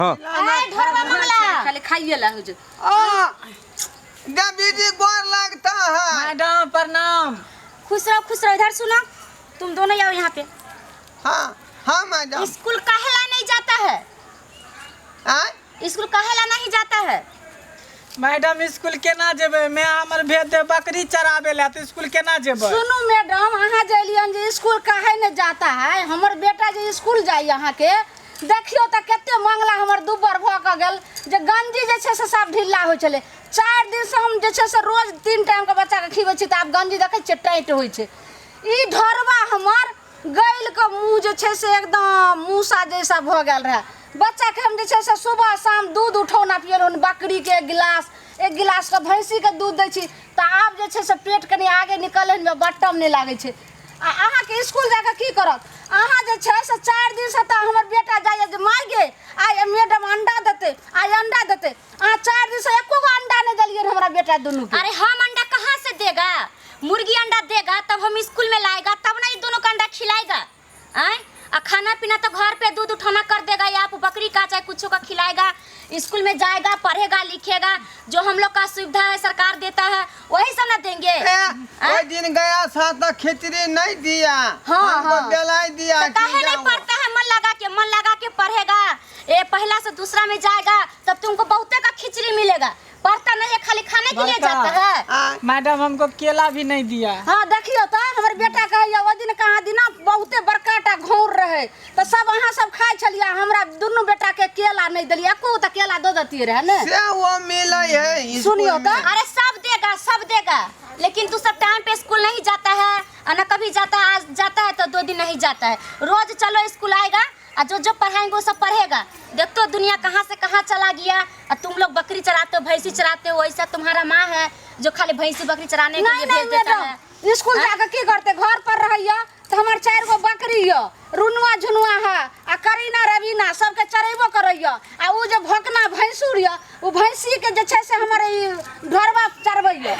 हाँ। ए ढोरबा मंगला। खाली खाइए ला हो जो। आ, देवी जी गोर लगता है। मैडम प्रणाम। खुश रहो, खुश रहो। इधर सुनो, तुम दोनों आओ यहाँ पे। हाँ हाँ मैडम। स्कूल काहेला नहीं जाता है? आय? स्कूल काहेला नहीं जाता है? मैडम स्कूल केना जेबै? मैं हमर भेज दे बकरी चराबे ला तऽ स्कूल केना जेबै? सुनू मैडम, अहाँ जे एलियन जे स्कूल काहे ने जाता है, हमर बेटा जे स्कूल जाइए अहाँके देखियौ तऽ कते मंगला हमर दुब्बर भऽ कऽ गेल जे गंजी जे छै से सब ढिल्ला होइ छलै। 4 दिनसँ हम जे छै से रोज 3 टाइमके बच्चाके खिबै छी तऽ आब गंजी देखै छियै टाइट होइ छै। ई ढोरबा हमर गैलके मुँह जे छै से एकदम मूसा जैसा भऽ गेल रहए। बच्चाके हम जे छै से सुबह शाम दूध उठौना पियलहुँ, बकरीके एक गिलास, एक गिलासके भैँसीके दूध दै छी तऽ आब जे छै से पेट कनि आगे निकललै हन, बट्टम नहि लागै छै। आ अहाँके स्कूल जाकऽ की करत? अहाँ जे छै से 4 दिनसँ तऽ हमर बेटा जाइए जे माय गे आइ मैडम अंडा देतै, आइ अंडा देतै। अहाँ 4 दिनसँ एको गो अंडा नहि देलियै हमरा बेटा दुनूके। अरे हम अंडा कहाँ से देगा? मुर्गी अंडा देगा तब हम स्कूल में लाएगा, तब ना ये दोनों का अंडा खिलाएगा। आय आ खाना पीना तो घर पे दूध उठाना कर देगा या आप बकरी का चाहे कुछ का खिलाएगा। स्कूल में जाएगा, पढ़ेगा लिखेगा, जो हम लोग का सुविधा है सरकार देता है वही सब ना देंगे। ए, ओई दिन गया था तो खिचड़ी नहीं दिया। हाँ, हमको हाँ। बेलाई दिया तो कि काहे नहीं जाओ। पढ़ता है? मन लगा के, मन लगा के पढ़ेगा। ए पहला से दूसरा में जाएगा तब तुमको बहुते का खिचड़ी मिलेगा। पढ़ता नहीं है, खाली खाने के लिए बड़का। जाता है। आ, मैडम हमको केला भी नहीं दिया। हाँ देखियो तो हमर बेटा कहैया ओहि दिन कहाँ दिना बहुते बड़का टा घौर रहे तऽ सब अहाँ सब खाइ छलियै, हमरा दुनू बेटा के केला नहीं देलियै, एको तऽ केला दऽ देतियै रहे ने। से वो मिले है स्कूल सुनियो में। तो। अरे सब देगा, सब देगा, लेकिन तू सब टाइम पे स्कूल नहीं जाता है और ना कभी जाता है। आज जाता है तो 2 दिन नहीं जाता है। रोज चलो स्कूल आएगा और जो जो पढ़ाएंगे वो सब पढ़ेगा। देखो दुनिया कहाँ से कहाँ चला गया और तुम लोग बकरी चराते हो, भैंसी चराते हो। ऐसा तुम्हारा माँ है जो खाली भैंसी बकरी चराने के नहीं लिए नहीं भेज देता मैडम, है। स्कूल जाके की करते? घर पर रहैया तो हमार 4 गो बकरी यऽ, रुनुआ झुनुआ है आ करीना रवीना सबके चरेबो करैया। आ उ जे भोकना भैंसुर यऽ उ भैंसी के जे छै से हमर ई ढोरबा चरबैया।